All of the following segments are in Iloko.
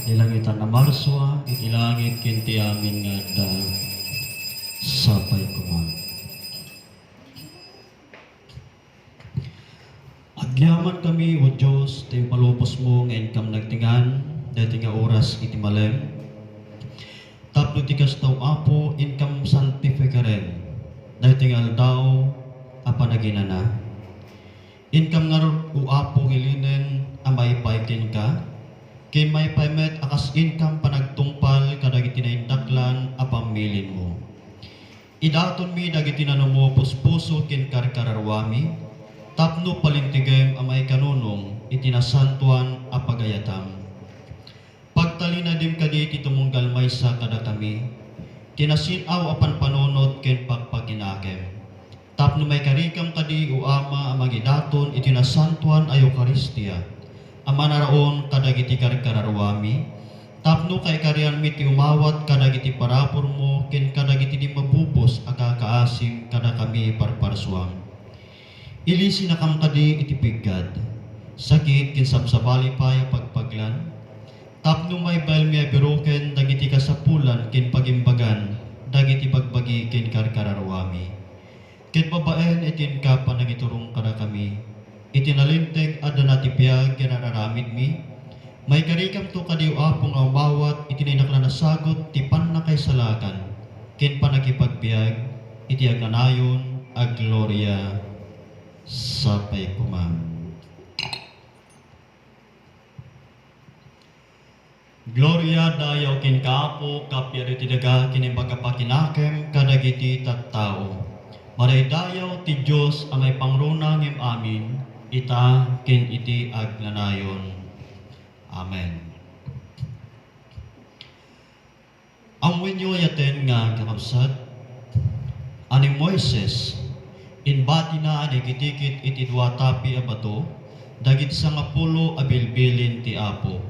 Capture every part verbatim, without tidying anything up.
Ni langitan a Marso, iti langit ken ti amin nga adda. Sapay koma. Agyamankami, O Dios, ta impalubosmo nga inkam nagtingan daytoy nga oras iti malem. Tapno iti kasta, O Apo, inkam santifikaren daytoy nga aldaw a panaginana. Inkam ngarud, O Apo, nga ilinen a maipay kenka, ken maipay met a kas inkam panagtungpal kadagiti naindaklan a pammilinmo. Idatonmi dagiti nanumo puspuso ken karkararuami, tapno palintegem a maikanunong iti nasantoan a pagayatam. Pagtalinadim kadi ti tumunggal maysa kadakami, ti nasin-aw a panpanunot ken pakpakinakem. Tapno maikarikam kadi, O Ama, a mangidaton iti nasantoan a Eukaristia, a manaraon kadagiti karkararuami, tapno kaikarianmi ti umawat kadagiti paraburmo ken kadagiti di mabubos a kakaasim kadakami parparsuam. Ilisinakam kadi iti piggad, sakit ken sabsabali pay a pagpaglan, tapno maibaelmi a biroken dagiti kasapulan ken pagimbagan dagiti bagbagi ken karkararuami. Ket babaen iti inka panangiturong kadakami, iti nalinteg a dana ti biag ken ar-aramidmi, maikarikamto kadi, O Apo, nga umawat iti naindaklan a sagut ti pannakaisalakan ken pannakipagbiag iti agnanayon a gloria. Sapay koma. Gloria, dayaw kenka, Apo, kappia dagiti daga ken imbagapakinakem kadagiti tattao. Madaydayaw ti Dios a maipangruna ngem amin, ita ken iti agnanayon. Amen. Ammoenyo ayaten nga kakabsat, a ni Moises, imbatina a naikitikit iti dua tapi a bato dagiti sangapulo a bilbilin ti Apo.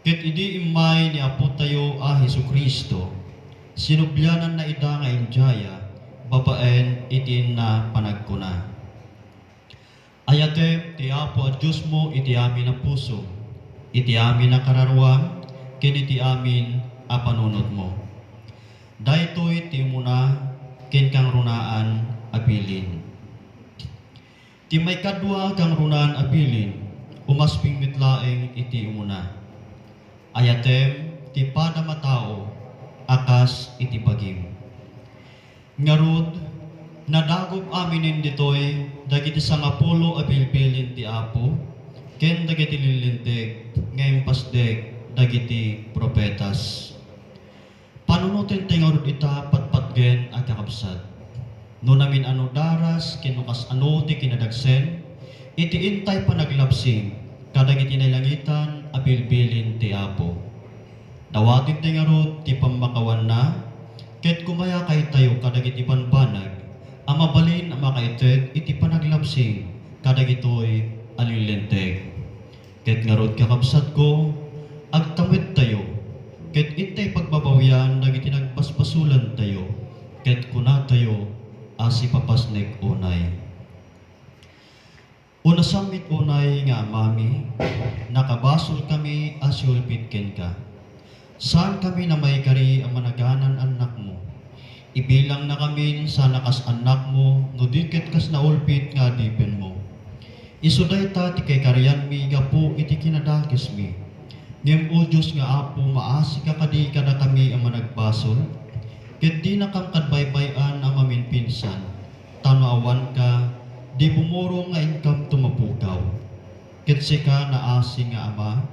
Ket idi immay ni Apotayo a Jesu-Cristo, sinubliananna ida nga idiaya babaen iti inna panagkuna, "Ayatem ti Apo a Diosmo iti amin a pusom, iti amin a kararuam, ken iti amin a panunotmo." Daytoy ti umuna ken kangrunaan a bilin. Ti maikadua a kangrunaan a bilin, umasping met laeng iti umuna. "Ayatem ti padam a tao a kas iti bagim." Ngarud, nadagop aminen ditoy dagiti sangapulo a bilbilin ti Apo ken dagiti lillinteg nga impasdek dagiti profetas. Panunoten ti ngarud ita patpatgen a kakabsat. No namin-ano daras ken no kas-ano ti kinadagsen, iti intay panaglabsing kadagiti nailangitan a bilbilin ti Apo. Dawaten ti ngarud ti pammakawanna, ket kumayakaytayo kadagiti bambanag a mabalin a makaited iti panaglabsing kadagitoy a lillinteg. Ket ngarud, kakabsatko, agtamettayo, ket intay pagbabawian dagiti nagbasbasolantayo, ket kunatayo a sipapasnek unay. Unasam met unay nga Amami, nakabasolkami a siulpit kenka. Saankami a maikari a managanan annakmo. Ibilangna kamin sana kas annakmo, no di ket kas naulpit nga adipenmo. Isu dayta ti kaikarianmi gapu iti kinadakesmi. Ngem, O Dios nga Apo, maasika kadi kadakami a managbasol? Ket dinakam kad baybay-an a maminpinsan, ta no awanka, di bumurong nga inkamto mapukaw. Ket sika, naasi nga Ama,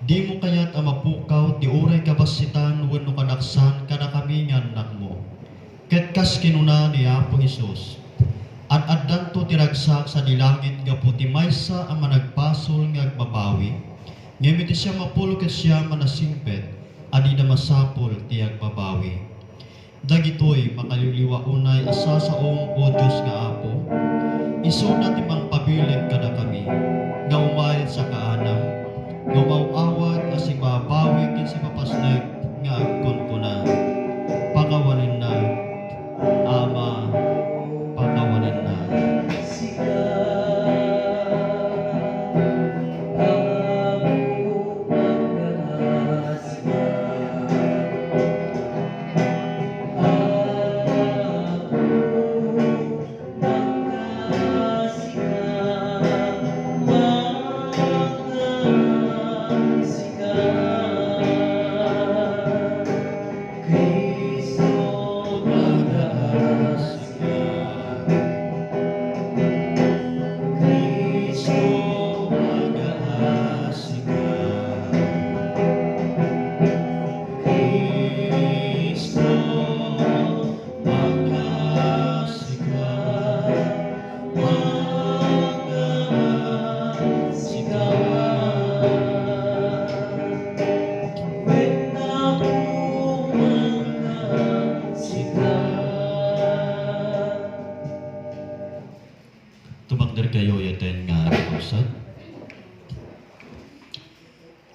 dimo kayat a mapukaw ti uray kabassitan wenno kadaksan kadakami nga annakmo. Ket kas kinuna ni Apo Jesus, "Ad-addanto ti ragsak sadi langit gapu ti maysa a managbasol nga agbabawi, ngem iti siam a pulo ket siam a nasingpet a dida masapul ti agbabawi." Dagitoy makaliwliwa unay a sasaom, O Dios nga Apo, isuda ti mangpabileg kadakami nga umay sakaanam, nga umaw-awat a sibabawi ken sipapasnek nga agkunkuna, "Pakawanennak, Ama, pakawanennak."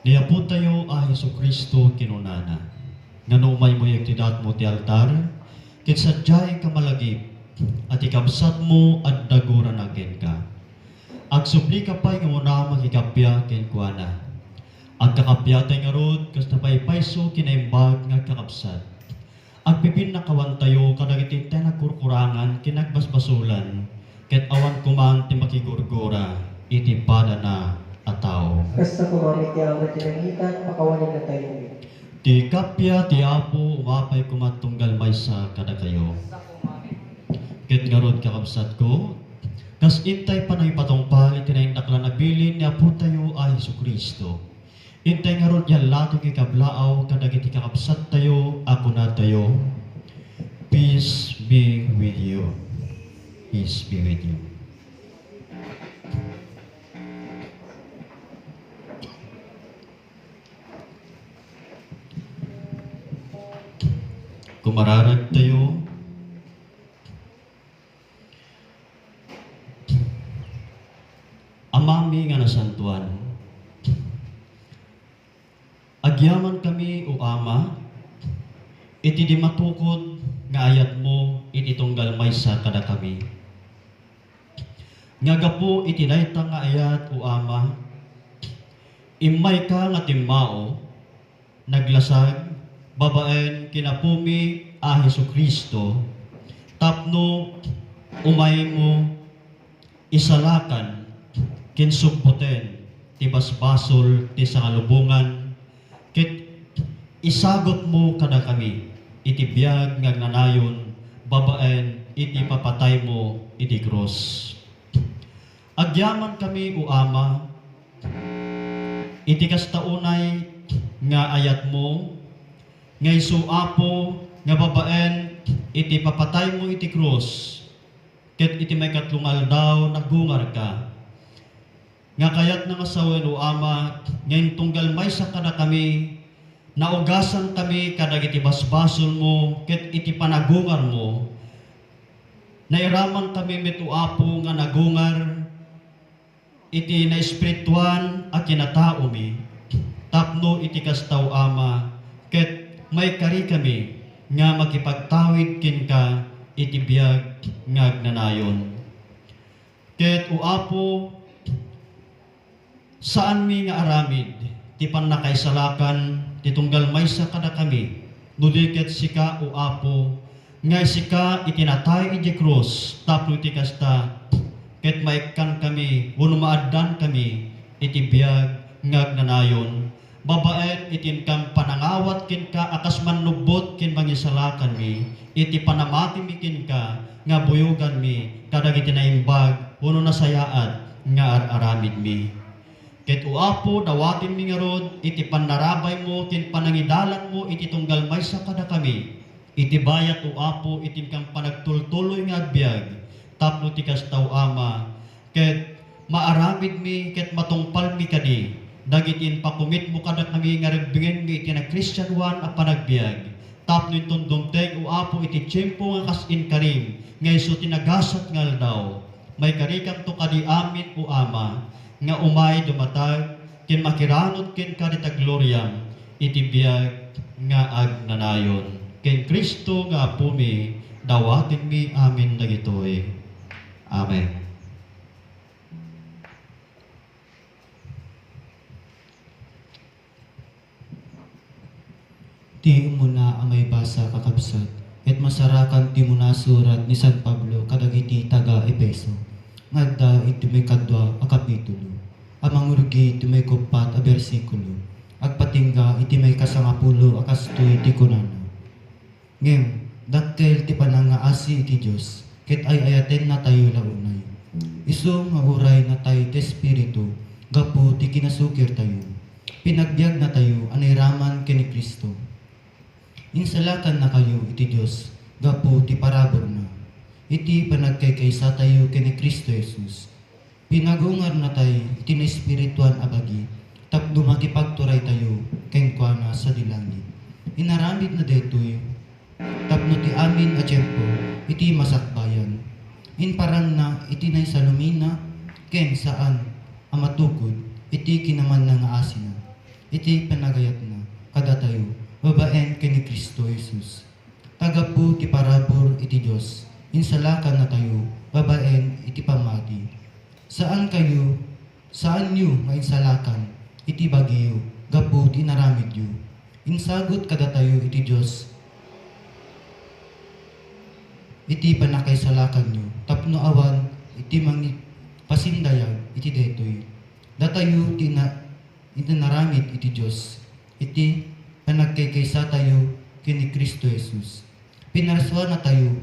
Ni Apotayo a Jesu-Cristo kinunana, nga no umaymo iti datmo ti altar, ket sadiay ka malagip, a ti kabsatmo adda gurana kenka. Agsublika pay nga umuna makikappia kenkuana. Agkakappiatay ngarud, kas napaypayso ken naimbag nga agkakabsat. Agpipinnakawantayo kadagiti intay nagkurkurangan ken nagbasbasolan, ket awan koman ti makigurgura iti padana a tao. Kasta koma met ti Ama ti langitay, pakawanennatayo. Ti kappia ti Apo, umapay koma tunggal maysa kadakayo. Ket ngarud, kakabsatko, kas intay panangipatungpal iti naindaklan a bilin ni Apotayo a Jesu-Cristo, intay ngarud ti allatong ikablaaw kadagiti kakabsattayo a kunatayo, "Peace be with you. Peace be with you." Kumararagtayo. Amami nga nasantoan, agyamankami, O Ama, iti di matukod nga ayatmo iti tunggal maysa kadakami. Nga gapu iti dayta nga ayat, O Ama, immayka nga timmao, naglasag babaen ken Apomi a Jesu-Cristo tapno umaymo isalakan ken subbuten ti basbasol ti sangalubongan, ket isagutmo kadakami iti biag nga agnanayon babaen iti papataymo iti krus. Agyamankami, O Ama, iti kasta unay nga ayatmo, nga isu, Apo, nga babaen iti papataymo iti krus, ket iti maikatlo nga aldaw, nagungarka. Nga kayatna nga sawen, O Ama, nga intunggal maysa kadakami, naugasankami kadagiti basbasolmo ket iti panagungarmo, nairamankami met, O Apo, nga nagungar iti naespirituan a kinataomi, tapno iti kasta, O Ama, ket maikarikami nga makipagtawid kenka iti biag nga agnanayon. Ket, O Apo, saanmi nga aramid ti pannakaisalakan ti tunggal maysa kadakami, no di ket sika, O Apo, nga sika iti natay iti krus tapno iti kasta, ket maikkankami wenno maaddankami iti biag nga agnanayon, babaen iti inkam panangawat kenka a kas mannubbot ken mangisalakanmi iti panamatimi kenka nga buyoganmi kadagiti naimbag wenno nasayaat nga ar-aramidmi. Ket, O Apo, dawatenmi ngarud iti pannarabaymo ken panangidalanmo iti tunggal maysa kadakami. Iti bayat, O Apo, iti inkam panagtultuloy nga agbiag, tapno ti kasta, O Ama, ket maaramidmi ket matungpalmi kadi dagiti impakomitmo kadakami nga rebbengmi iti nagkristianoan a panagbiag, tapno inton dumteng, O Apo, iti tiempo nga kas inkarim nga isu ti nagasat nga aldaw, maikarikamto kadi amin, O Ama, nga umay dumatag ken makiranod kenka dita gloriam iti biag nga agnanayon. Ken Cristo nga Apomi, dawatenmi amin dagitoy. Amen. Ti umuna a maibasa, kakabsat, ket masarakan ti umuna a surat ni San Pablo kadagiti taga-Efeso, nga adda iti maikadua a kapitulo, a mangrugi iti maikuppat a bersikulo, agpatingga iti maikasangapulo a kastoy ti kunana. Ngem, dakkel ti panangngaasi iti Dios, ket ay-ayatennatayo la unay. Isu nga uray natay ti Espiritu gapu ti kinasukirtayo, pinagbiagnatayo a nairaman ken ni Cristo. Insalakannakayo iti Dios gapu ti paraburna, iti panagkaykaysatayo ken ni Cristo Jesus. Pinagungarnatay iti naespirituan a bagi tapno makipagturaytayo kenkuana sadi langit. Inaramidna daytoy tapno ti amin a tiempo iti masakbayan. Imparangna iti naisalumina ken saan a matukod iti kinamannangaasina, iti panagayatna kadatayo babaen ken ni Cristo Jesus. Ta gapu ti parabur iti Dios, insalakannatayo babaen iti pammati. Saankayo, saanyo nga insalakan iti bagiyo gapu ti inaramidyo. Insagut kadatayo iti Dios iti pannakaisalakanyo tapno awan iti mangipasindayag iti daytoy. Datayo ti ina-, inaramid iti Dios iti panagkaykaysatayo ken ni Cristo Jesus. Pinarsuanatayo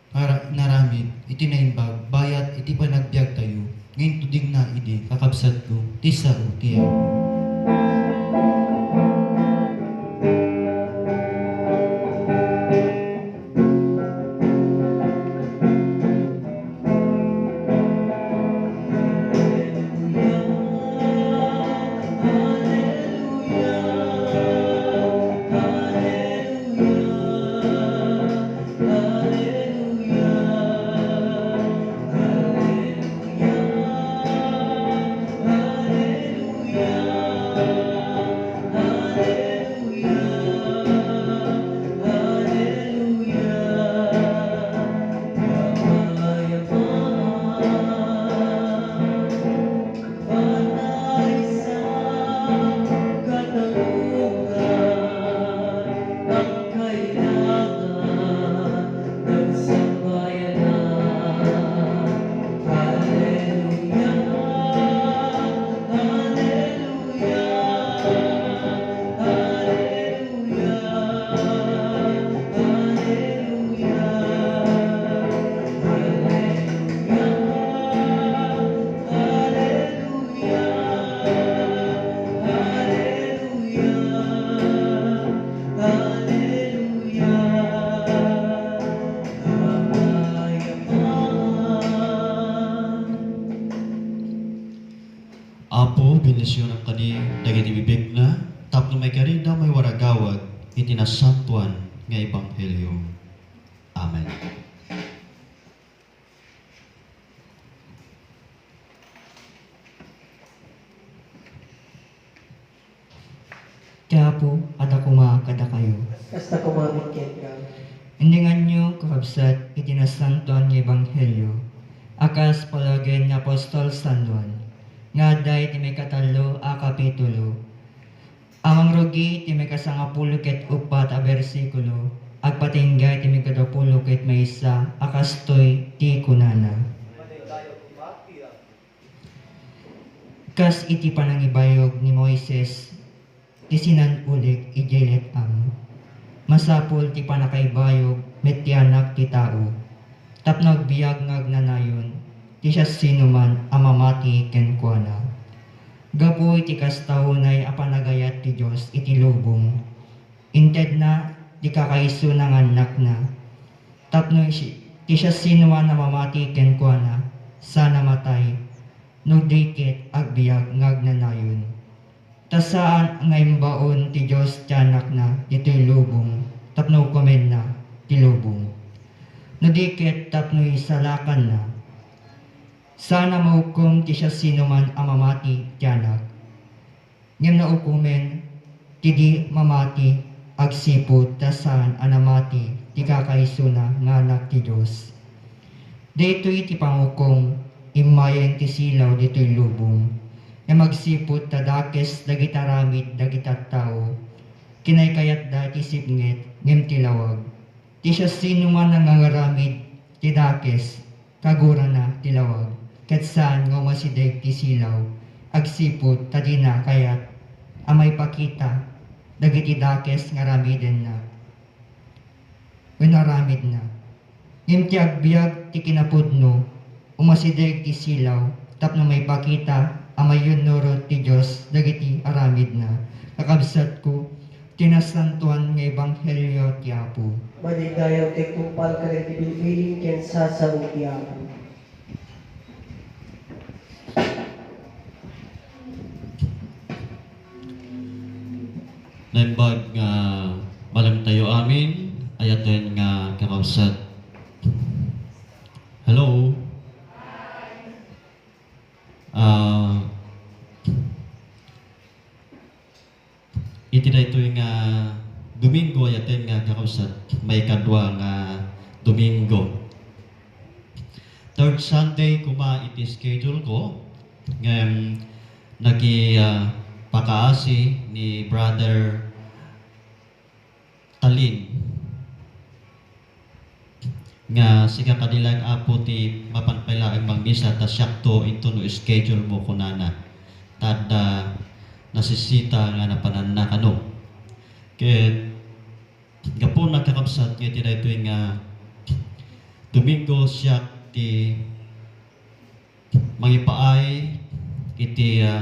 nga ra-, inaramid iti naimbag bayat iti panagbiagtayo nga intudingna idi, kakabsatko, ti sao ti Apo. Apo, bendisionan kadi dagiti bibigna, tapno maikarida maiwaragawag iti nasantoan nga ebanghelio. Amen. Ti Apo adda koma kadakayo. Kasta koma met kenka. Indinganyo, kakabsat, iti nasantoan nga ebanghelio a kas palagen ni apostol San Juan, nga adda iti maikatallo a kapitulo. Amangrugi ti maikasangapulo ket uppat a bersikulo, agpatingga iti maikadapulo ket maysa a kastoy ti kunana, "Kas iti panangibayog ni Moises ti sinan-ulik idiay let-ang, masapul ti panakaibayog met ti Anak ti Tao, tapno agbiag nga agnanayon ti siasinoman a mamati kenkuana." Gapu iti kasta unay a panagayat ti Dios iti lubong, intedna ti kakaisuna nga Annakna, tapno isi-, ti siasinoman a mamati kenkuana, saan a matay, no di ket agbiag nga agnanayon. Ta saan nga imbaon ti Dios ti Anakna ditoy lubong tapno ukomenna ti lubong, no di ket tapno isalakanna. Saan a maukom ti siasinoman a mamati ti Anak, ngem naukomen ti di mamati agsipud ta saan a namati ti kakaisuna nga Anak ti Dios. Daytoy ti pangukom, immayen ti silaw ditoy lubong, ngem agsipud ta dakes dagiti aramid dagiti tattao, kinaykayatda ti sipnget ngem ti lawag. Ti siasinoman a nangangaramid ti dakes, kagurana ti lawag, ket saan nga umasideg ti silaw agsipud ta dina kayat a maipakita dagiti dakes nga aramidenna wenno aramidna. Ngem ti agbiag ti kinapudno, umasideg ti silaw tapno maipakita a mayannurot ti Dios dagiti aramidna. Kakabsatko, ti nasantoan nga ebanghelio ti Apo. Madi dayaw ti tungpal kadagiti bilbilin ken sasao ti Apo. Naimbag nga malemtayo amin, ayaten nga kakabsat. Hello? Ah, Nga kakabsat, maikadua nga Domingo. Third Sunday koma iti schedule ko, ngem naki, ah, pakaasi ni Brother Talin nga sika kadi laeng, Apo, ti mapan pay laeng mangmisa ta siakto intono schedule mo, kunana. Ta adda nasisita nga napananna kano. Ket gapu, kakabsat, nga iti daytoy nga Domingo, siak ti mangipaay iti, ah,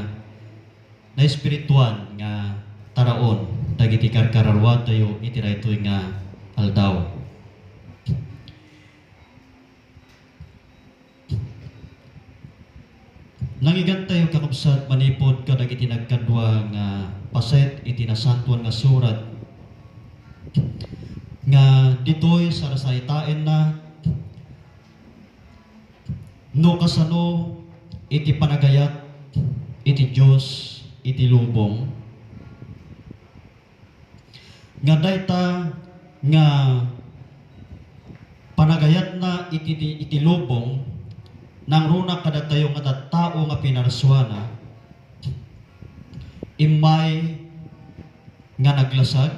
naespirituan nga taraon dagiti karkararuatayo iti daytoy nga aldaw. Nangigantayo, kakabsat, manipud kadagiti nagkadua nga paset iti Nasantoan nga Surat nga ditoy sarasaritaenna no kasano iti panagayat iti Dios iti lubong. Nga dayta nga panagayatna iti, iti lubong, nangruna kadatayo nga tattao nga pinarsuana, immay nga naglasag,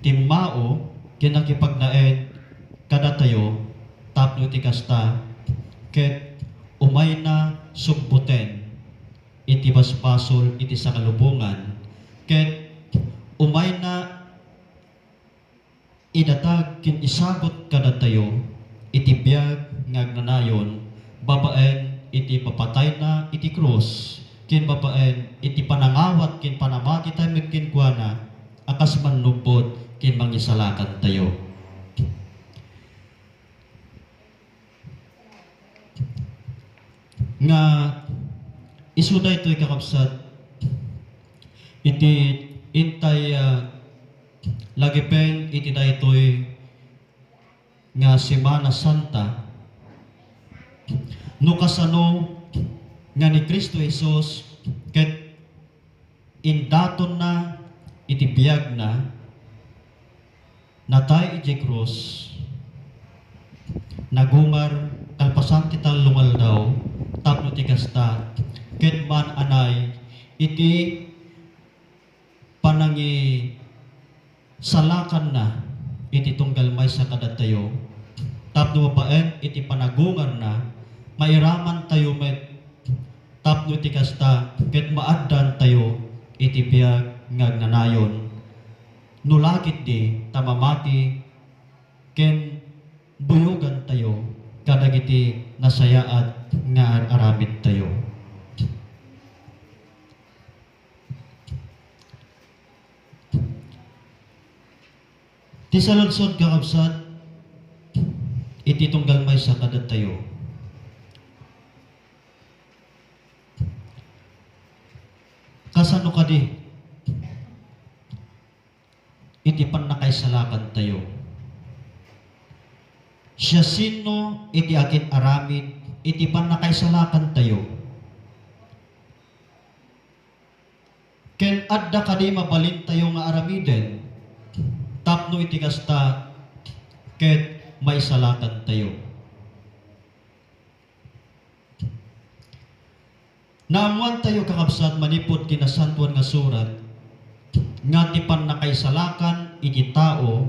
timmao ken nakipagnaed kadatayo tapno iti kasta, ket umayna subbuten iti basbasol iti sakalubongan, ket umayna idatag ken isagut kadatayo iti biag nga agnanayon babaen iti ipapatayna iti krus, ken babaen iti panangawat ken panamati tayo met kenkuana a kas mannupot ken mangisalakantayo. Nga isu daytoy, kakabsat, iti intay, ah, lagipen iti daytoy nga Semana Santa, no kasano nga ni Cristo Jesus ket indatonna iti biagna, natay idiay krus, nagungar kalpasan ti tallo nga aldaw, tapno ti kasta, ket maan-anay iti panangisalakanna iti tunggal maysa kadatayo, tapno babaen iti panagungarna, mairamantayo met tapno iti kasta ket maaddantayo iti biag nga agnanayon. No la ketdi ta mamati ken buyogantayo kadagiti nasayaat nga ar-aramidtayo. Ti saludsod, kakabsat, iti tunggal maysa kadatayo. Kasano kadi iti pannakaisalakantayo? Siasino iti akin-aramid iti pannakaisalakantayo? Ken adda kadi mabalintayo nga aramiden tapno iti kasta ket maisalakantayo? Naammoantayo, kakabsat, manipud ti Nasantoan nga Surat nga ti pannakaisalakan iti tao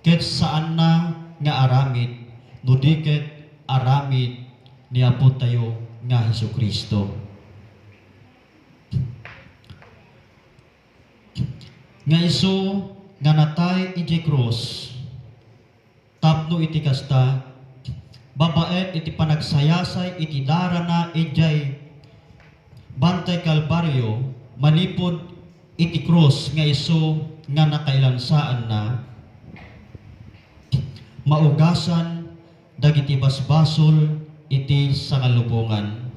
ket saanna nga aramid no di ket aramid ni Apotayo nga Jesu-Cristo. Nga isu nga natay idiay krus, tapno iti kasta, babaen iti panagsayasay iti darana idiay Bantay Kalbario, manipud iti krus nga isu nga nakailansaanna, maugasan dagiti basbasol iti sangalubongan.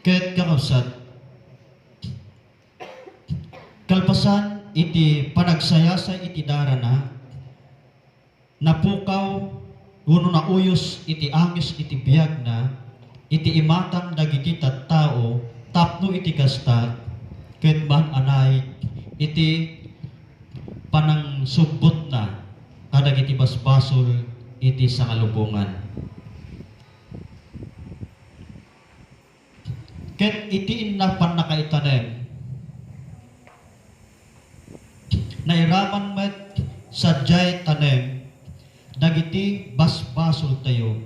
Ket kakabsat, kalpasan iti panagsayasay iti darana, napukaw wenno nauyos iti angis iti biagna iti imatang dagiti tattao tapno iti kasta, ket man-anay iti panangsubbotna kadagiti basbasol iti sangalubongan. Ket iti inna pannakaitanem, nairaman met sadiay tanem dagiti basbasoltayo.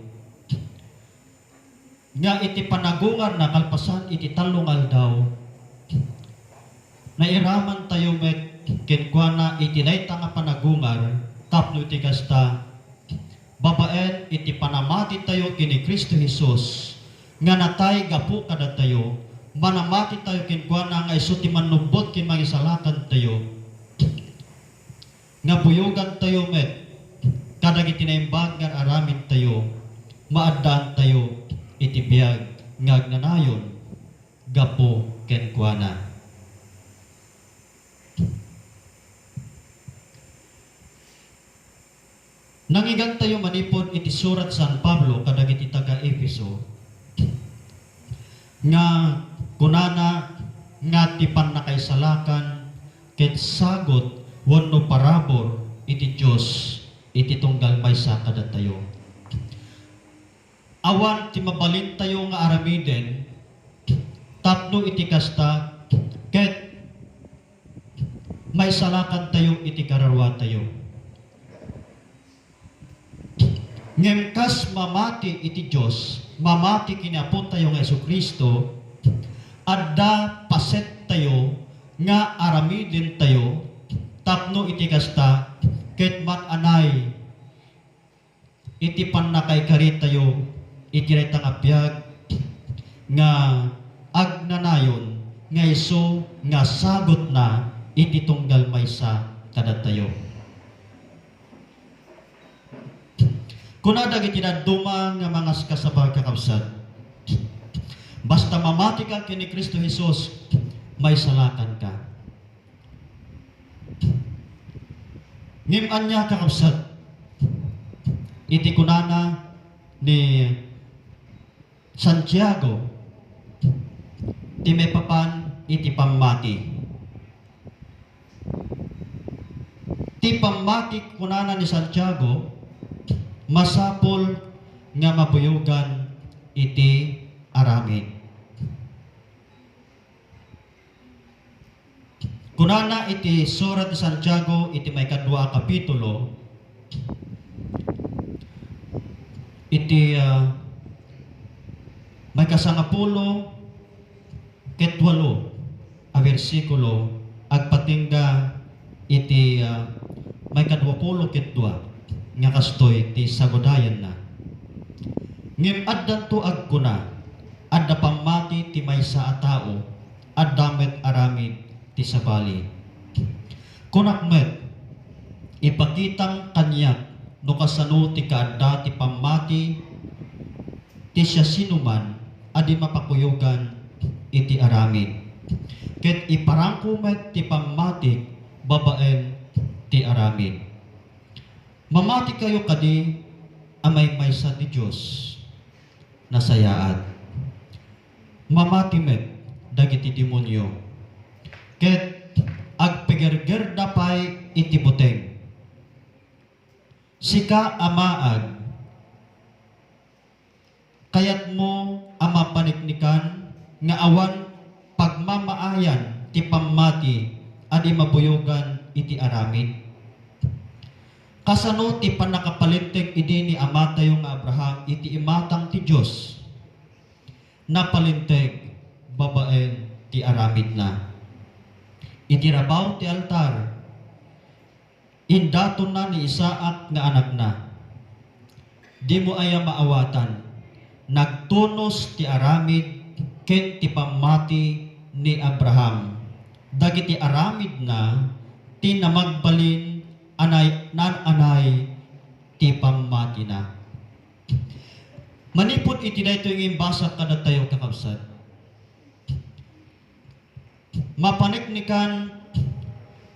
Nga iti panagungarna kalpasan iti tallo nga aldaw, nairamantayo met kenkuana iti dayta nga panagungar tapno iti kasta, babaen iti panamatitayo ken ni Cristo Jesus nga natay gapu kadatayo, manamatitayo kenkuana nga isu ti mannubbot ken mangisalakantayo. Nga buyogantayo met kadagiti naimbag nga aramidtayo, maaddaantayo iti biag nga agnanayon gapu kenkuana. Nangigantayo manipud iti surat San Pablo kadagiti taga-Efeso, nga kunana nga ti pannakaisalakan ket sagut wenno parabur iti Dios iti tunggal maysa kadatayo. Awan ti mabalintayo nga aramiden tapno iti kasta ket maisalakantayo iti kararuatayo. Ngem kas mamati iti Dios, mamati ken ni Apotayo nga Jesu-Cristo, adda pasettayo nga aramidentayo tapno iti kasta ket man-anay iti pannakaikaritayo iti dayta nga biag nga agnanayon nga isu nga sagutna iti tunggal maysa kadatayo. Kuna dagiti dadduma nga mangaskasaba, kakabsat, basta mamatika ken ni Cristo Jesus, maisalakanka. Ngem ania, kakabsat, iti kunana ni Santiago ti maipapan iti pammati? Ti pammati, kunana ni Santiago, masapul nga mabuyogan iti aramid. Kunana iti surat ni Santiago iti maikadua a kapitulo, iti, ah, maikasangapulo ket walo a bersikulo agpatingga iti, ah, maikaduapulo ket dua, nga kastoy ti sagudayanna. Ngem addanto agkuna, adda pammati ti maysa a tao, adda met aramid ti sabali. Kunak met, ipakitam kaniak no kasano ti kaadda ti pammati ti siasinoman a di mapakuyogan iti aramid. Ket iparangko met ti pammatik babaen ti aramid. Mamatikayo kadi a maymaysa ti Dios? Nasayaat. Mamati met dagiti demonio, ket agpagergerda pay iti buteng. Sika a maag, kayatmo a mapaniknikan nga awan pagmamaayan ti pammati a di mabuyogan iti aramid? Kasano ti pannakapalinteg idi ni amatayo nga Abraham iti imatang ti Dios? Napalinteg babaen ti aramidna. Iti rabaw ti altar, indatonna ni Isaac nga anakna. Dimo aya maawatan, nagtunos ti aramid ken ti pammati ni Abraham. Dagiti aramidna ti namagbalin a nay-, naan-anay ti pammatina. Manipud iti daytoy nga imbasa kadatayo, kakabsat, mapaniknikan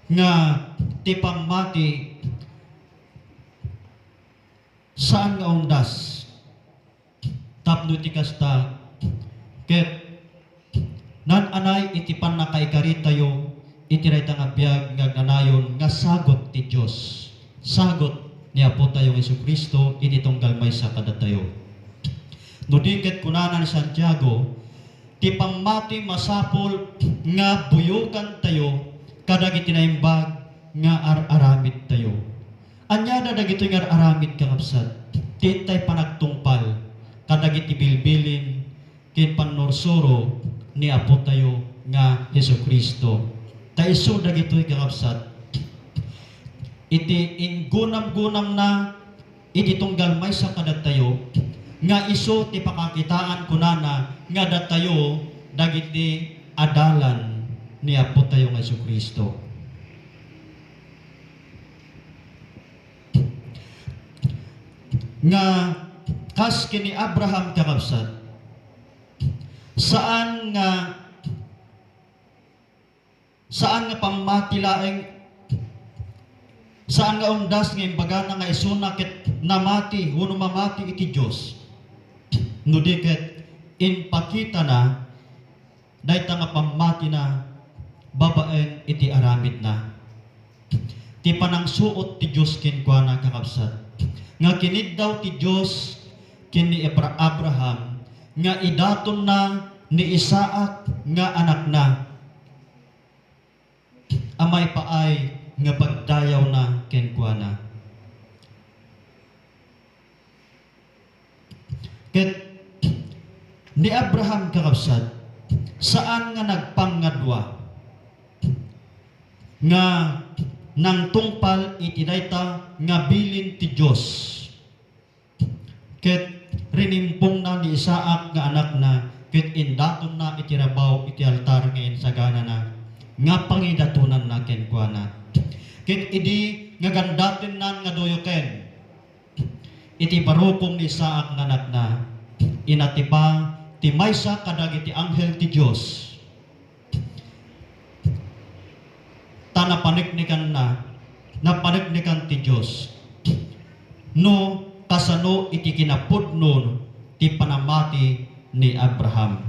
nga ti pammati saan nga undas. Tapno iti kasta, ket Naan-anay iti pannakaikaritayo iti dayta nga biag nga agnanayon nga sagut ti Dios, sagut ni Apotayo nga Jesu-Cristo iti tunggal maysa kadatayo. No di ket kunana ni Santiago, ti pammati masapul nga buyogantayo kadagiti naimbag nga ar-aramidtayo. Ania dagitoy nga ar-aramid, kakabsat? Ti intay panagtungpal kadagiti bilbilin ken pannursuro ni Apotayo nga Jesu-Cristo. Ta isu dagitoy, kakabsat, iti inggunam-gunamna iti tunggal maysa kadatayo, nga isu ti pakakitaan kunana nga datayo dagiti adalan ni Apotayo nga Jesu-Cristo. Nga kas ken ni Abraham, kakabsat, saan nga, saan nga pammati laeng, saan nga umdas nga imbagana nga isuna ket namati wenno mamati iti Dios. No di ket, impakitana dayta nga pammatina babaen iti aramidna. Ti panangsuot ti Dios kenkuana, kakabsat, nga kiniddaw ti Dios ken ni Abra-, Abraham nga idatonna ni Isaac nga anakna a maipaay nga pagdayawna kenkuana. Ket ni Abraham, kakabsat, saan nga nagpangngadua nga nangtungpal iti dayta nga bilin ti Dios. Ket rinimpongna ni Isaac nga anakna, ket indatonna iti rabaw iti altar nga insaganana nga pangidatonanna kenkuana. Ket idi nga gandatennan nga duyoken, iti barukong ni Isaac nga anakna, inatipa ti maysa kadagiti anghel ti Dios. Ta napaneknekanna, napaneknekan ti Dios no kasano iti kinapudno ti panamati ni Abraham.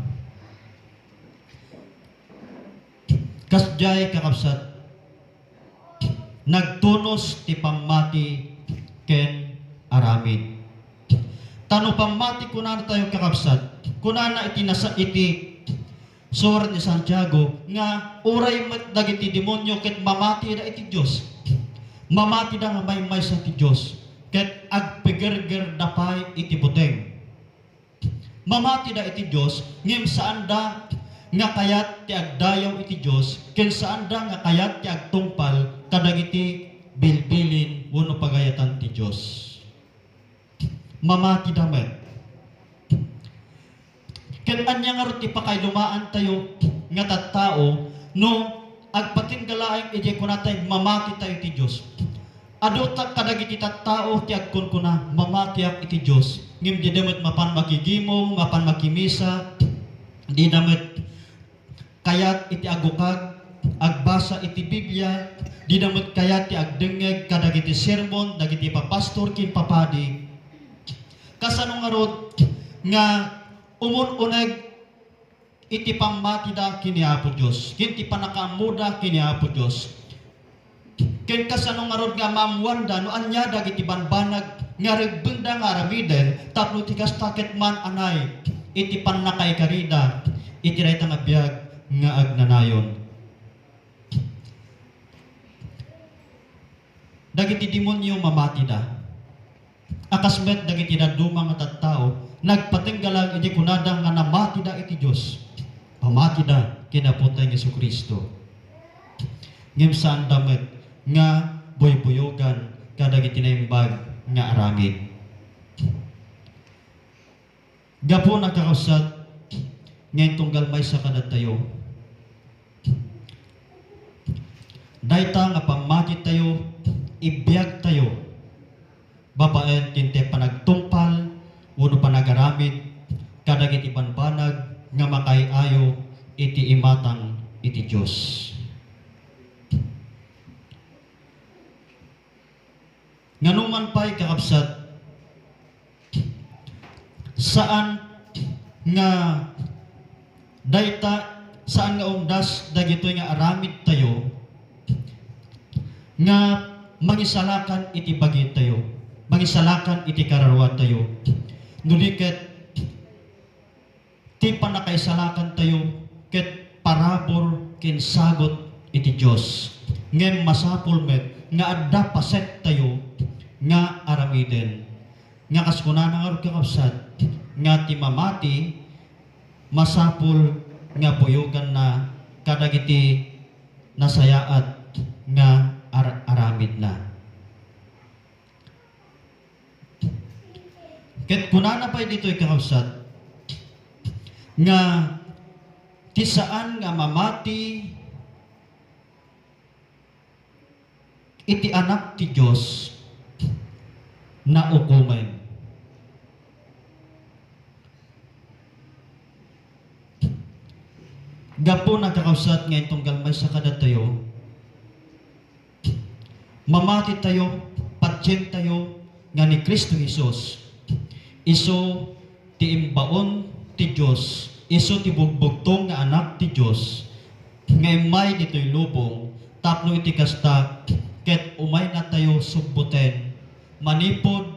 Kasdiay, kakabsat, nagtunos ti pammati ken aramid. Ta no pammati kunana tayo, kakabsat, kunana iti nasa-, iti surat ni Santiago nga uray met dagiti demonio ket mamatida iti Dios. Mamatida nga maymaysa ti Dios ket agpigergerda pay iti buteng. Mamatida iti Dios, ngem saanda nga kayat ti agdayaw iti Dios, ken saanda nga kayat ti agtungpal kadagiti bilbilin wenno pagayatan ti Dios. Mamatida met. Ket ania ngarud ti pakailumaantayo nga tattao no agpatingga laeng idiay kunatayo, mamatitayo iti Dios? Adu ta kadagiti tattao ti agkunkuna, "Mamatiak iti Dios," ngem dida met mapan makigimong, mapan makimisa, dida met kayat iti agukag, agbasa iti Biblia, dida met kayat ti agdengngeg kadagiti sermon dagiti papastor ken papadi. Kasano ngarud nga umun-uneg iti pammatida ken ni Apo Dios, ken ti pannakaammoda ken ni Apo Dios. Ken kasano ngarud nga maammoanda no ania dagiti banbanag nga regbengda nga aramiden tapno ti kasta ket maan-anay iti pannakaikarida iti dayta nga biag nga agnanayon? Dagiti demonio mamatida. A kas met dagiti dadduma nga tattao, nagpatengga laeng idi kunada nga namatida iti Dios. Pamatida ken Apotayo nga Jesu-Cristo. Ngem saanda met nga buybuyogan kadagiti naimbag nga aramid. Gapuna, kakabsat, nga intunggal maysa kadatayo, dayta nga pammatitayo, ibiagtayo babaen ken ti panagtungpal wenno panagaramid kadagiti banbanag nga makaay-ayo iti imatang iti Dios. Nganoman pay, kakabsat, saan nga dayta saan nga ungdas dagitoy nga aramidtayo nga mangisalakan iti bagitayo, mangisalakan iti kararuatayo. No di ket, ti pannakaisalakantayo ket parabur ken sagut iti Dios. Ngem masapul met nga adda pasettayo nga aramiden. Nga kas kunana ngarud, kakabsat, nga ti mamati masapul nga buyoganna kadagiti nasayaat nga ar-, aramidna. Ket kunana pay ditoy, kakabsat, nga ti saan nga mamati iti Anak ti Dios, naukomen. Gapuna, kakabsat, nga intunggal maysa kadatayo, mamatitayo, patientayo nga ni Cristo Jesus, isu ti imbaon ti Dios, isu ti bugbugtong nga Anak ti Dios, nga immay ditoy lubong, tapno iti kasta, ket umaynatayo subboten manipud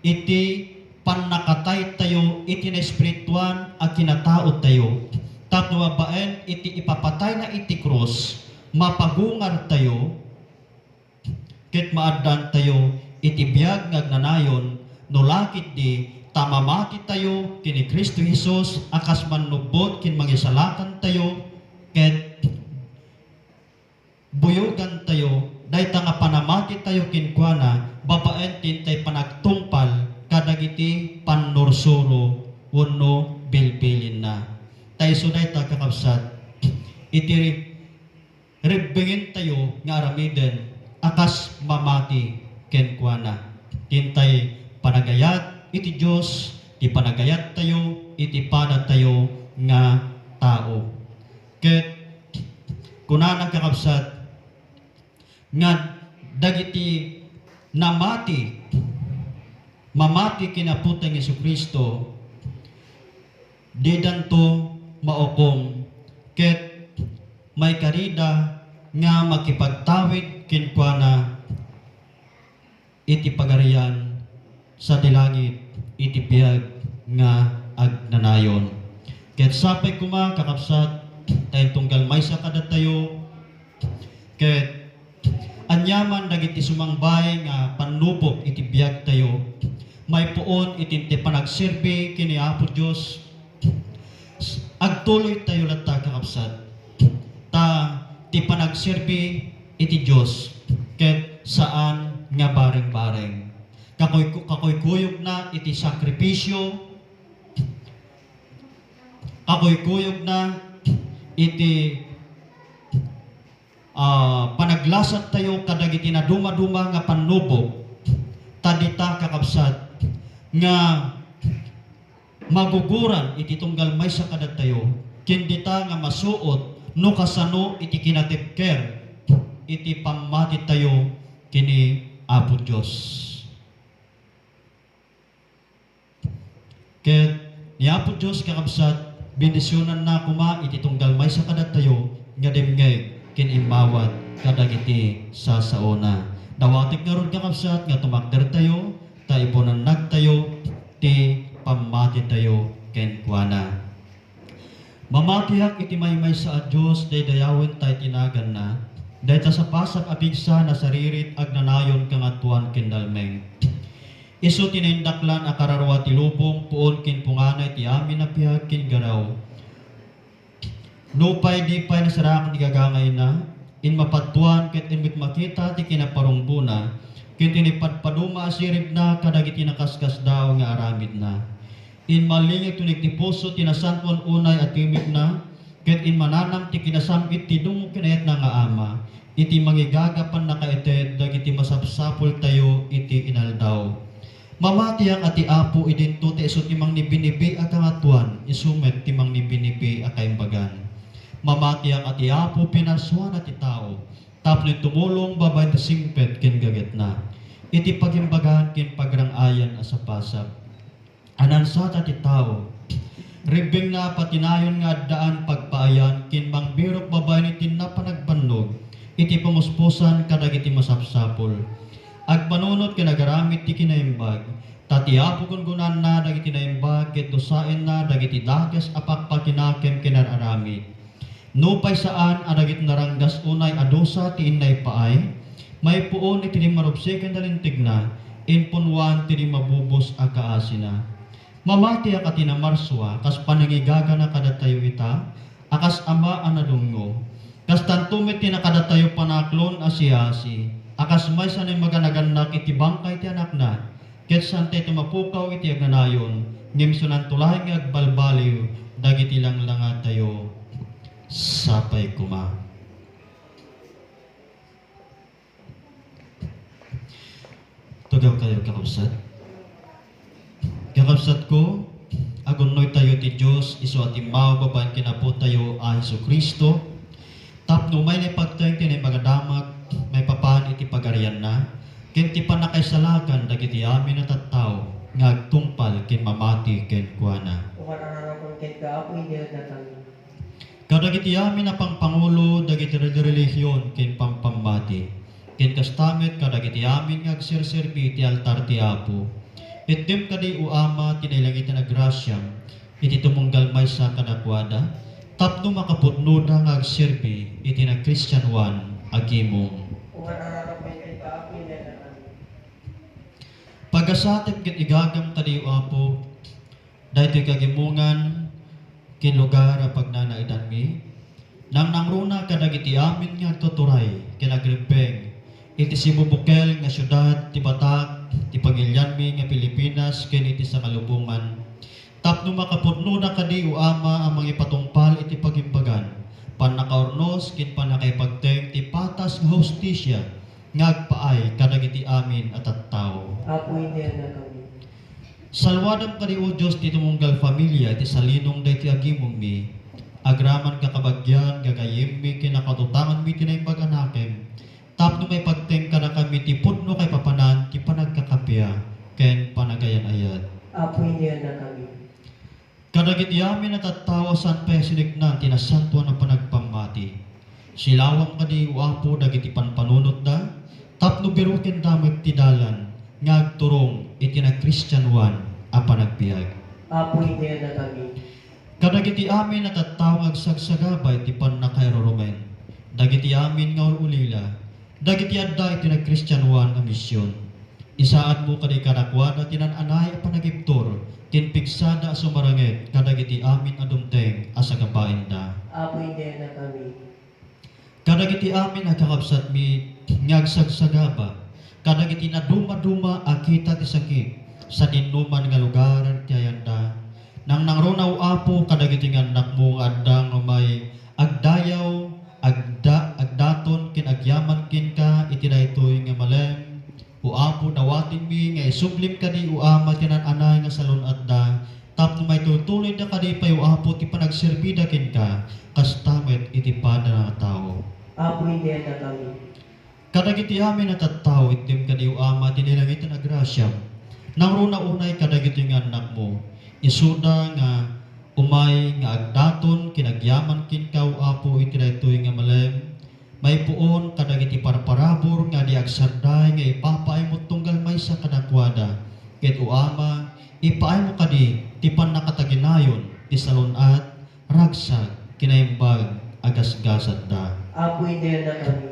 iti pannakataytayo iti naespirituan a kinataotayo, tapno babaen iti ipapatayna iti krus, mapagungartayo, ket maaddantayo iti biag nga agnanayon, no la ketdi ta mamatitayo ken ni Cristo Jesus a kas mannubbot ken mangisalakantayo, ket buyogantayo dayta nga panamatitayo kenkuana babaen ti intay panagtungpal kadagiti pannursuro wenno bilbilinna. Ta isu dayta, kakabsat, iti rebbengentayo nga aramiden a kas mamati kenkuana. Ti intay panagayat iti Dios, ti panagayattayo iti padatayo nga tao. Ket kunana, kakabsat, nga dagiti namati, mamati ken Apotayo nga Jesu-Cristo, didanto maukom, ket maikarida nga makipagtawid kenkuana iti Pagarian sadi langit iti biag nga agnanayon. Ket sapay koma, kakabsat, ta intunggal maysa kadatayo, ket aniaman dagiti sumangbay nga pannubok iti biagtayo, maipuon iti, iti panagserbi ken ni Apo Dios, agtuloytayo latta, kakabsat, ta ti panagserbi iti Dios ket saan nga bareng-bareng. Kakuy-, kakuykuyogna iti sakripisio, kakuykuyogna iti, ah, panaglasattayo kadagiti nadumaduma nga pannubok. Ta dita, kakabsat, nga maguguran iti tunggal maysa kadatayo, ken dita nga masuot no kasano iti kinatibker iti pammatitayo ken ni Apo Dios. Ket ni Apo Dios, kakabsat, bendisionanna koma iti tunggal maysa kadatayo nga dimngeg ken immawat kadagiti sasaona. Dawatek ngarud, kakabsat, nga tumakdertayo ta ipunannagtayo ti pammatitayo kenkuana. Mamatiak iti maymaysa a Dios, daydayawenta iti naganna, dayta sapasap a pigsa, nasaririt, agnanayon, kangatoan, ken nalmeng. Isu ti naindaklan a kararua ti lubong, puon ken punganay ti amin a biag ken garaw. Nupay di pay nasarakan ti gagangayna, immapadtoan ket immet makita ti kinaparungbona, ken ti naipadpaduma a siribna kadagiti nakaskasdaaw nga aramidna. Immalingig ti uneg ti puso ti nasantoan unay a timekna, ket immananam ti kinasam-it ti dumngeg ken ayatna nga Ama, iti mangigaga pannakaited dagiti masapsapultayo iti inaldaw. Mamatiak a ti Apo idinto ta isu ti mangnibinibi a kangatoan, isu met ti mangnibinibi a kaimbagan. Mamatiak a ti Apo pinarsuana ti tao, tapno tumulong babaen ti singpet ken gagetna, iti pagimbagan ken pagrang-ayan a sapasap. Anansata ti tao, Ribbengna a patinayon nga addaan pagpaayan ken mangbirok babaen iti nappanagbannog iti pamuspusan kadagiti masapsapul. Agpanunot ken agaramid ti kinaimbag, ta ti Apo gunggonaanna dagiti naimbag ket dusaenna dagiti dakes a pakpakinakem ken ar-aramid. Nupay saan a dagiti naranggas unay a dusa ti inna ipaay, maipuon iti limmarubsek a lintegna, impunuan ti limmabubos a kaasina. Mamati a katina Marsua, kas panangigagana kadatayo ita, a kas ama a nadungngo. Kastanto met ti nakadatayo panaklon a siasi, a kas maysa nga maganagannak iti bangkay ti anakna, ket saan tayo mapukaw iti agnanayon, ngem sunanto laeng nga agbalbaliw dagiti langlangatayo. Sapay koma. Tugaw kayo, kakabsat. Kakabsatko, agunnoytayo ti Dios isu a timmaw babaen ken Apotayo a Jesu-Cristo, tapno umayna ipagteng ti naimbag a damag maipapan iti Pagarianna, ken ti pannakaisalakan dagiti amin a tattao nga agtungpal ken mamati kenkuana. Umarararakon kenka, Apo, iti adda kami. Kadagiti amin a pangpangulo dagiti reli-, relihion ken pampammati, ken kasta met kadagiti amin nga agserserbi iti altar ti Apo. Itdem kadi, O Ama, ti nailangiten a grasiam iti tumunggal maysa kadakuada, tapno makapudnoda nga agserbi iti nakristianoan a gimong. Umarararakon kenka, Apo, iti adda kami. Pagasatem ket igagam kadi, O Apo, daytoy kagimongan ken lugar a pagnanaedanmi, nangnangruna kadagiti amin nga agtuturay ken agribbeng iti sibubukel nga siudad ti batak ti pamilianmi nga Pilipinas ken iti sangalubongan, tapno makapudnoda kadi, O Ama, a mangipatungpal iti pagimbagan, pannakaurnos ken pannakaipagteng ti patas nga hustisia nga agpaay kadagiti amin a tattao. Apo, iti adda kami. Salwadam kadi, O Dios, ti tumunggal familia iti salinong daytoy a gimongmi. Agraman kakabagian, gagayyemmi, ken nakautanganmi ti naimbag a nakem, tapno maipagteng kadakami ti pudno kaipapanan ti panagkakappia ken panagayan-ayat. Apo, iti adda kami. Kadagiti amin a tattao a saan pay a siniknan ti nasantoan a panagpammati. Silawam kadi, O Apo, dagiti panpanunotda, tapno birokenda met ti dalan nga agturong iti nakristianoan a panagbiag. Apo, iti adda kami. Kadagiti amin a tattao nga agsagsagaba iti pannakairurumen, dagiti amin nga ul-ulila, dagiti adda iti nakristianoan a mision. Isaadmo kadi kadakuada ti naan-anay a panagibtur ken pigsada a sumaranget kadagiti amin a dumteng a sagabaenda. Apo, iti adda kami. Kadagiti amin a kakabsatmi nga agsagsagaba kadagiti nadumaduma a kita ti sakit sadinoman nga lugar ti ayanda. Nangnangruna, O Apo, kadagiti nga annakmo nga adda nga umay agdayaw, agda-, agdaton ken agyaman kenka iti daytoy nga malem. O Apo, dawatenmi nga isublim kadi, O Ama, ti naan-anay nga salun-atda, tapno maitultuloyda kadi pay, O Apo, ti panagserbida kenka, kasta met iti padanantayo. Apo, iti adda kami. Kadagiti amin a tattao, itdem kadi, O Ama, ti nailangiten a grasiam. Nangruna unay kadagiti nga annakmo. Isuda nga umay nga agdaton ken agyaman kenka, O Apo, iti daytoy nga malem. Maipuon kadagiti parparabur nga adi agsarday nga ipapaaymo tunggal maysa kadakuada. Ket, O Ama, ipaaymo kadi ti pannakataginayon ti salun-at, ragsak, kinaimbag a gasgasatda. Apo, iti adda kami.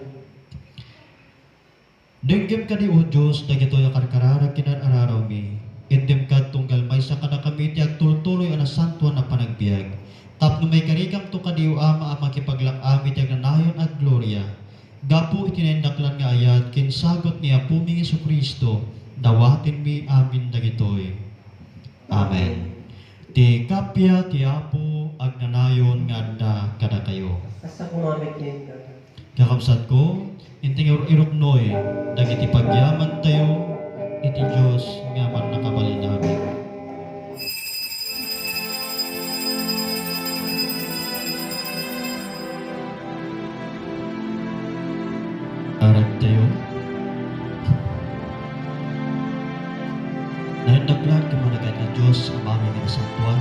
Denggem kadi, O Dios, dagitoy a karkararag ken ar-ararawmi. Itdem kad tunggal maysa kadakami ti agtultuloy a nasantoan a panagbiag. Tapno maikarikamto kadi, O Ama, a makipaglak-am iti agnanayon a gloria. Gapu iti naindaklan nga ayat ken sagut ni Apomi Jesu-Cristo, dawatenmi amin dagitoy. Amen. Ti kappia ti Apo agnanayon nga adda kadakayo. Kasta koma met kenka. Kakabsatko, inting ir-, iruknoy dagiti pagyamantayo iti Dios nga Mannakabalin amin. Aragtayo. Naindaklan ken mannakaayat nga Dios, Ama mi nga nasantoan.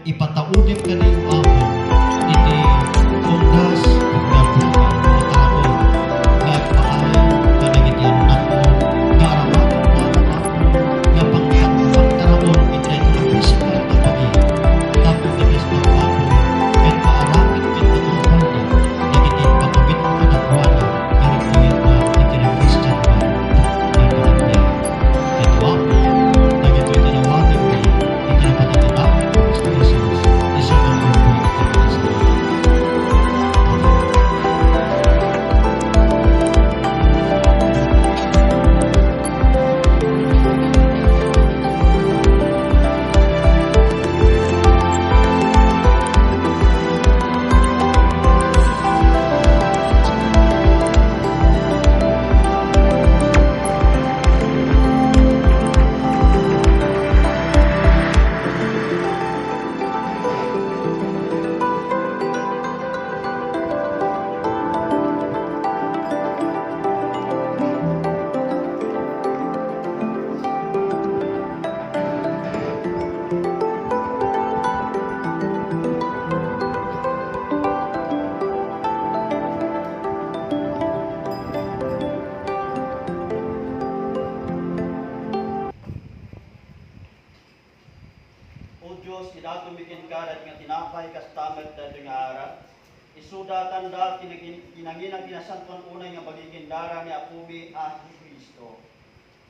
Ipataudem kadi, Apo, iti tunggas nga buka nga tarabon nga agpakay kadagiti annakmo nga aramaten, Apo, nga pangkat-, pangtarabon iti daytoy nga pisikal nga bagi. Tapno ti kasta, Apo, ket maaramid ket matungpalda dagiti impakamit kadakuada nga nagkuyogda iti Christian life nga panagbiag. Ket Apo, dagitoy ti nawatenmi iti napateg a Apo Cristo Jesus, isu nga agpaypay iti panagsagana. Amen. O Dios, idatonmi kenka daytoy nga tinapay, kasta met daytoy nga arak. Isuda, tanda ti nangin-, ti nanginang ti nasantoan unay nga bagi ken dara ni Apomi a Jesu-Cristo.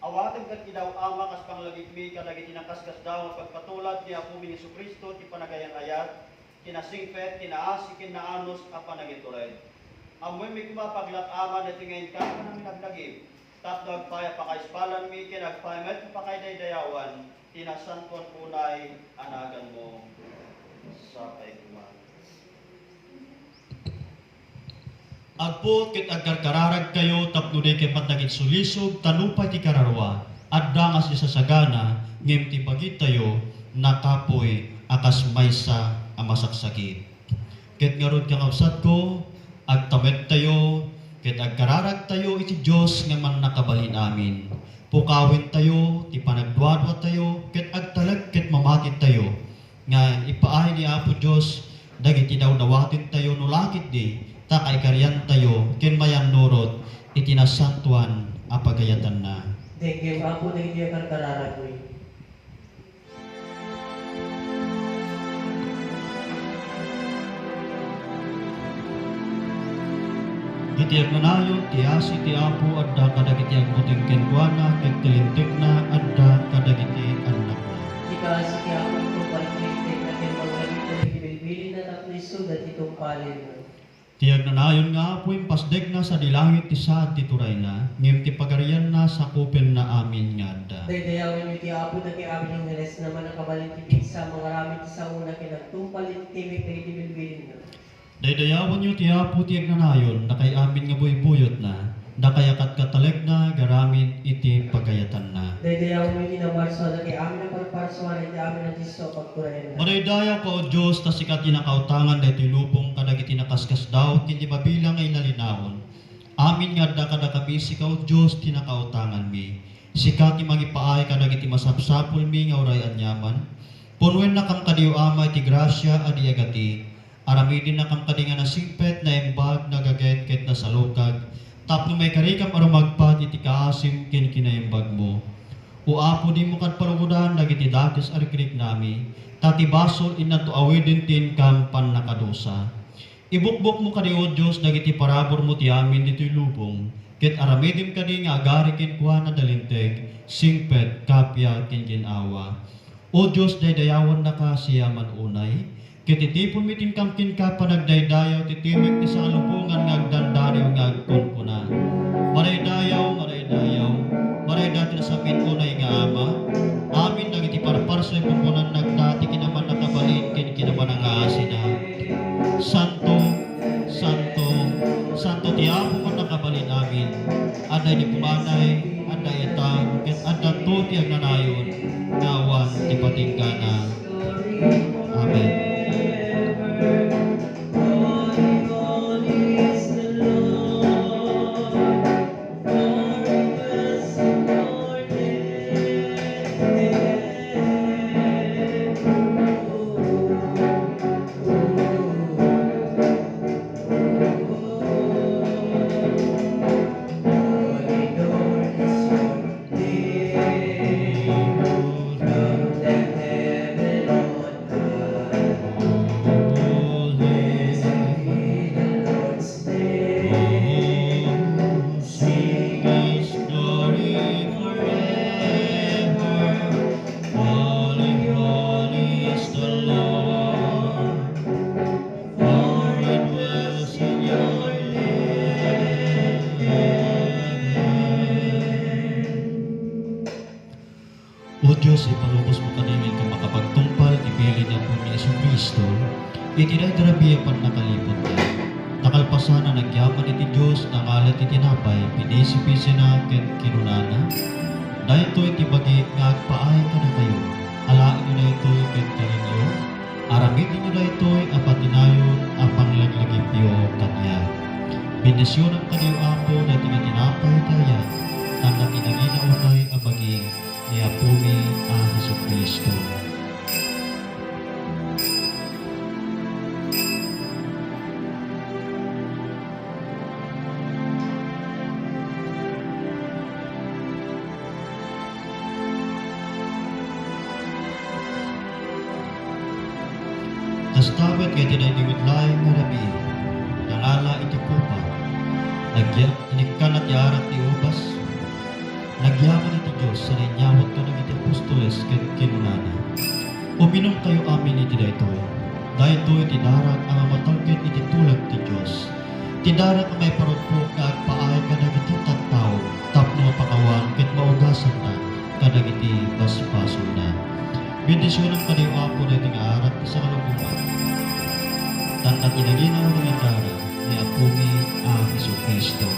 Awatem ket idaw, Ama, kas panglagipmi kadagiti nakaskasdaaw nga pagpatulad ni Apomi Jesu-Cristo ti panagayan-ayat, kinasingpet, kinaasi, ken naanus a panagitured. Ammoenmi koma, paglat-aman daytoy nga inka a panaglagip, tapno agpaypakaisbalanmi ken agpaypakadaydayawan ti nasantoan unay a naganmo. Sapay koma. Agput ket agkarkararagkayo tapno daykayo met naginsulisog, ta nupay ti kararua, adda nga sisasagana, ngem ti bagitayo, nakapuy a kas maysa a masaksakit. Ket ngarud, kakabsatko, agtamettayo ket agkararagtayo iti Dios nga Mannakabalin-amin. Pukawentayo ti panagduaduatayo ket agtalek ket mamatitayo nga ipaay ni Apo Dios dagiti dawdawatentayo no la ketdi ta kaikariantayo ken mayannurot iti nasantoan a pagayatanna. Denggen, Apo, dagiti agkarkararagmi. Iti agnanayon ti asi ti Apo adda kadagiti agbuteng kenkuana, ket ti lintegna adda kadagiti annakna. Ti kaasi ti Apo, ipabalin ti lintegna ken manglagip kadagiti bilbilinna tapno isuda ti tungpalenna. Ti agnanayon nga Apo, impasdegna sadi langit ti saad ti turayna, ngem ti pagarianna sakupenna amin nga adda. Daydayawenyo ti Apo, dagiti amin nga anghelsna, mannakabalin ti pigsa, mangaramid ti saona ken agtungpal iti timek dagiti bilbilinna. Daydayawenyo ti Apo ti agnanayon, dakay amin nga buybuyotna, dakay a katkatalekna, agaramid iti pagayatanna. Daydayawenyo ti naparsuan, dakay amin a parparsuana, iti amin a Dios a pagturayanna. Madaydayaw ka, O Dios, ta sika ti nakautangan daytoy lubong kadagiti nakaskasdaaw ken di mabilang nga inalinaon. Amin nga adda kadakami, sika, O Dios, ti nakautanganmi. Sika ti mangipaay kadagiti masapsapulmi nga uray aniaman. Punnoennakam kadi, O Ama, iti grasia a di agati. Aramidennakam kadi nga nasingpet, naimbag, nagaget, ket nasalukag, tapno maikarikam a rumagpat iti kaasim ken kinaimbagmo. O Apo, dimo kad parugodan dagiti dakes a rikriknami, ta ti basol, innanto awiden ti inkam pannakadusa. Ibukbokmo kadi, O Dios, dagiti paraburmo ti amin ditoy lubong, ket aramidem kadi nga agari kenkuana da linteg, singpet, kappia, ken gin-awa. O Dios, daydayawennaka siaman unay, ket itiponmi ti inkam kenka panagdaydayaw ti timek ti salubongan nga agdandaniw nga agkunkuna: Madaydayaw, madaydayaw, madaydayaw ti nasakit unay nga Ama. Amin dagiti parparsuay pumpunannakta ti kinamannakabalin ken kinamanangaasina. Santo, santo, santo ti Apo Mannakabalin-amin. Adda idi pumanay, adda ita, ket addanto ti agnanayon nga awan ti patinggana. Amen. Jesu-Cristo, iti dayta rabii a pannakalibotta. Ta kalpasan a nagyaman iti Dios, nangalat ti tinapay, pinisipisina ket kinunana, "Daytoy ti bagik nga agpaay kadakayo. Alaenyo daytoy ket kaninyo. Aramidenyo daytoy a patinayon a panglaglagipyo kaniak." Bendisionan kaniyo, Apo, daytoy nga tinapay ti ayat, tan dagiti nagina unay a bagi ni Apomi a Jesu-Cristo. Kasta met nga iti daydi met laeng nga rabii, nangala iti kopa, nagya-, inikkanna ti arak ti ubas, nagyaman iti Dios, sana inyawat kadagiti apostoles ket kinunana, "Uminumkayo amin iti daytoy. Daytoy ti darak a mamatalged iti tulag ti Dios, ti darak a maiparukpok nga agpaay kadagiti tattao tapno mapakawan ket maugasanda kadagiti basbasolda." Bendisionan kaniyo, Apo, daytoy nga arak ti sangalubongan, tan dagiti nagina unay nga darak ni Apomi a Jesu-Cristo.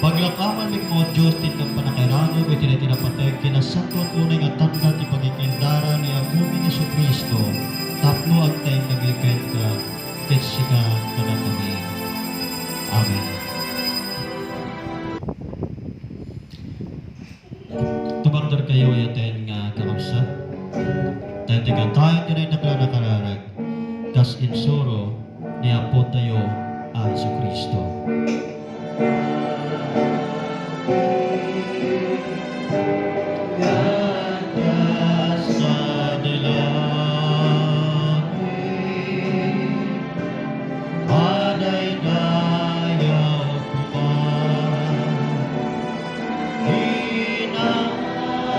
Paglakaman mi, O Dios, ti inkan pannakairano iti daytoy napateg ken nasantoan unay nga tanda ti pagikindara ni Apomi Jesu-Cristo tapno agtaeng kami kenka ket sika kadakami. Amen. Tumakderkayo, ayaten nga kakabsat. Daytoy kataen ti nainnak a nakararag kas insuro ni Apotayo a Jesu-Cristo.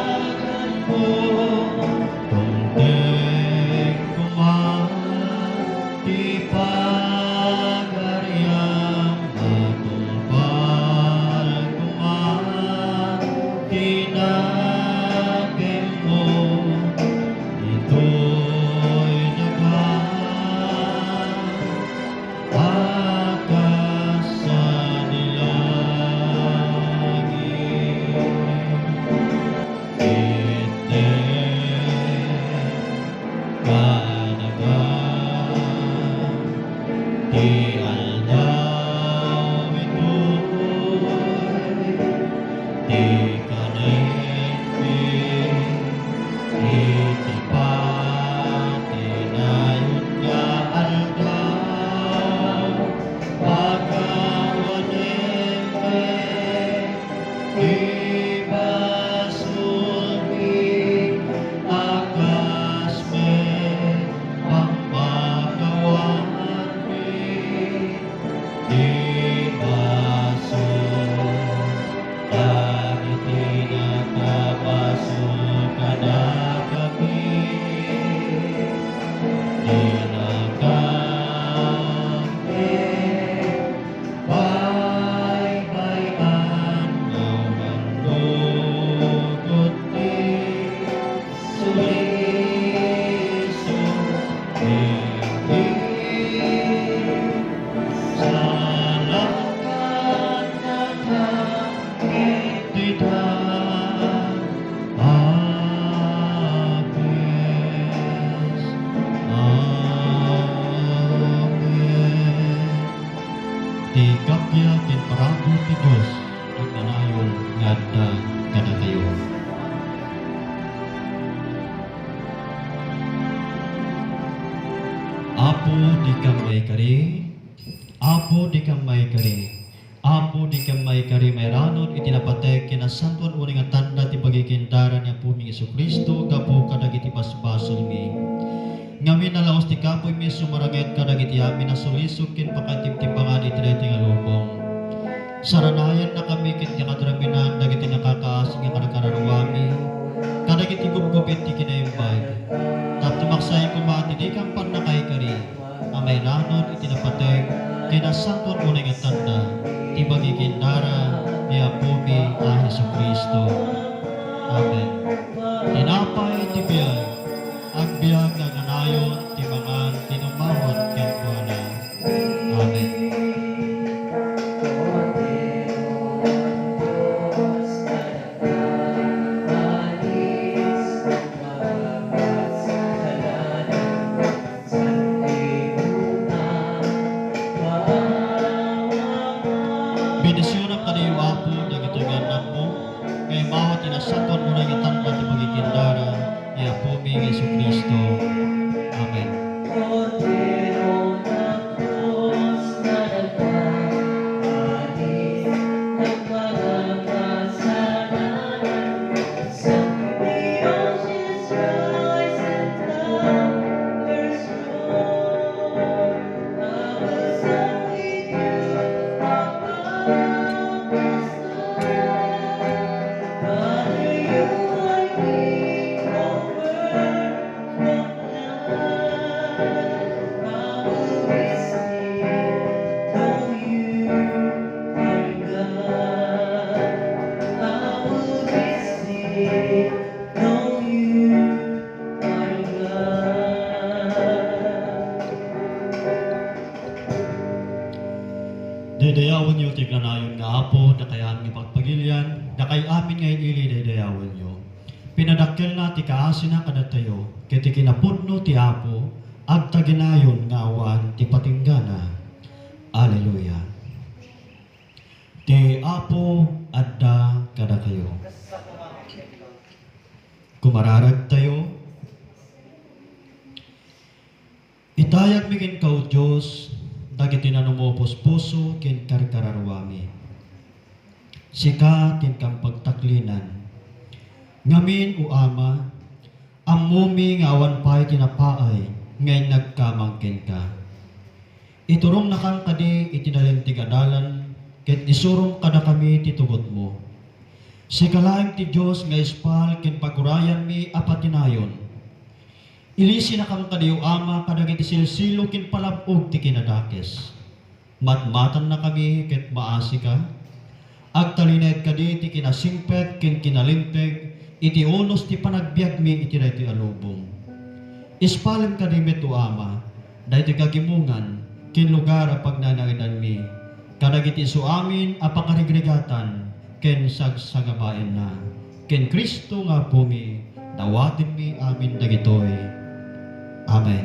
Inaganmo, tungteng koma ti pagariam, matungpal koma ti nakemmo, ditoy daga a kas sadi langit. Itdem kadaka ti aldaw itoy, ti kanenmi iti patinayon nga aldaw, pagawanem ti basolmi a kas met pampakawanmi ti basol dagiti nakabasol kadakami. Dinakam ket baybay-an nga umannukot ti sulisog, ket salakannaka ket dida. Amen. Amen. Ti kappia ken parabur ti Dios agnanayon nga adda kadakayo. Apo, dikam maikari. Apo, dikam maikari. Apo, dikam maikari, mairanod iti napateg ken nasantoan unay nga tanda ti pagikindara ni Apomi Jesu-Cristo gapu kadagiti basbasolmi. Ngamin a laos ti kapuy, isu maranget kadagiti amin a sulisog ken pakatimtimbangan iti daytoy nga lubong. Saranayannakami ket inkaduaminan dagiti nakakaasi nga karkararuami kadagiti gupgupit ti kinaimbag. Tapno maksayan koma ti dikam pannakaikari a mairanod iti napateg ken nasantoan unay nga tanda ti pagikindara ni Apomi a Jesu-Cristo. Amen. Tinapay ti biag, agbiag nga agnanayon ti Daydayawenyo ti agnanayon nga Apo, dakay amin nga pagpagilian, dakay amin nga il-ili daydayawenyo. Pinadakkelna ti kaasina kadatayo, ket ti kinapudno ti Apo, agtaginayon nga awan ti patinggana. Aleluya. Ti Apo adda kadakayo. Kumararagtayo. Itayagmi kenka, O Dios, dagiti nanumupuspuso ken karkararuami. Sika ti inkam pagtaklinan. Ngamin, O Ama, ammomi nga awan pay ti napaay nga inagkamang kenka. Iturongnakan kadi iti nalinteg a dalan, ket isurom kadakami ti tugotmo. Sika laeng ti Dios nga ispal ken pagurayanmi a patinayon. Ilisinakam kadi, O Ama, kadagiti silsilo ken palab-og ti kinadakes. Matmatannakami ket maasika. Agtalinaed kadi ti kinasingpet ken kinalinteg iti unos ti panagbiagmi iti daytoy a lubong. Ispalem kadi met, O Ama, daytoy kagimongan ken lugar a pagnanaedanmi kadagiti isuamin a pakarigrigatan ken sagsagabaenna. Ken Cristo nga Apomi, dawatenmi amin dagitoy. Amen.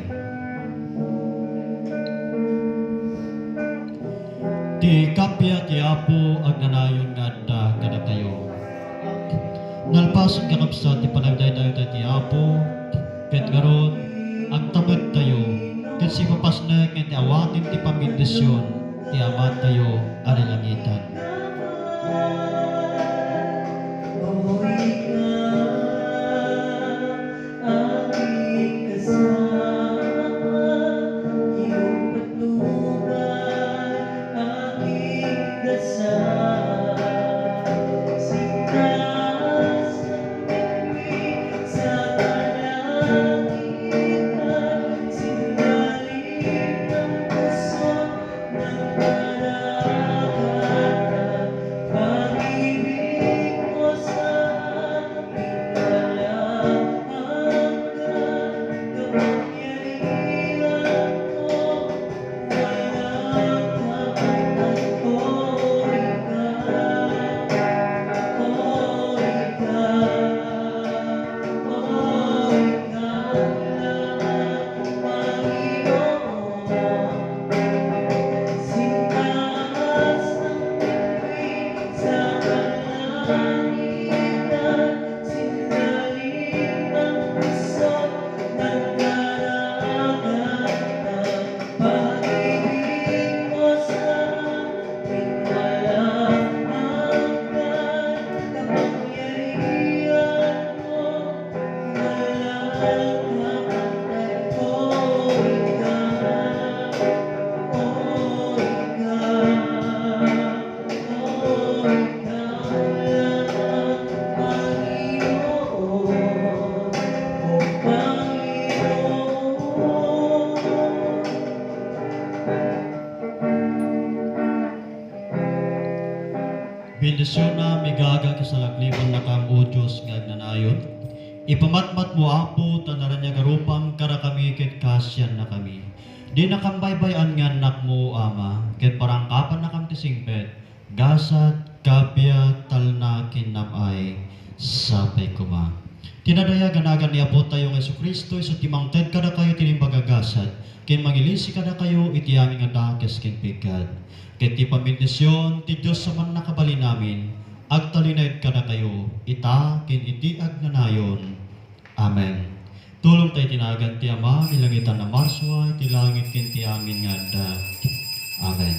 Ti kappia ti Apo agnanayon nga adda kadatayo. Nalpasen, kakabsat, ti panagdaydayawta ti Apo, ket ngarud, agtamektayo, ket sipapasnek nga ti awaten ti pambendision ti Amatayo a nalangitan. Bendisionam, igaga, ket salaknibannakam, O Dios nga agnanayon. Ipamatmatmo, Apo, ta naraniag a rupam kadakami ket kaasiannakami. Dinakam baybay-an nga annakmo, Ama, ket parangkapannakam ti singpet, gasat, kappia, talna, ken nam-ay, sapay koma. Ti nadayag a nagan ni Apotayo nga Jesu-Cristo isu ti mangted kadakayo iti naimbag a gasat, ken mangilisi kadakayo iti amin nga dakes ken piggat. Ket ti pambendision ti Dios a Mannakabalin-amin, agtalinaed kadakayo, ita ken iti agnanayon. Amen. Tulong tayo ti nagan ti Ama, milangitan a marsua iti langit ken ti amin nga adda. Amen.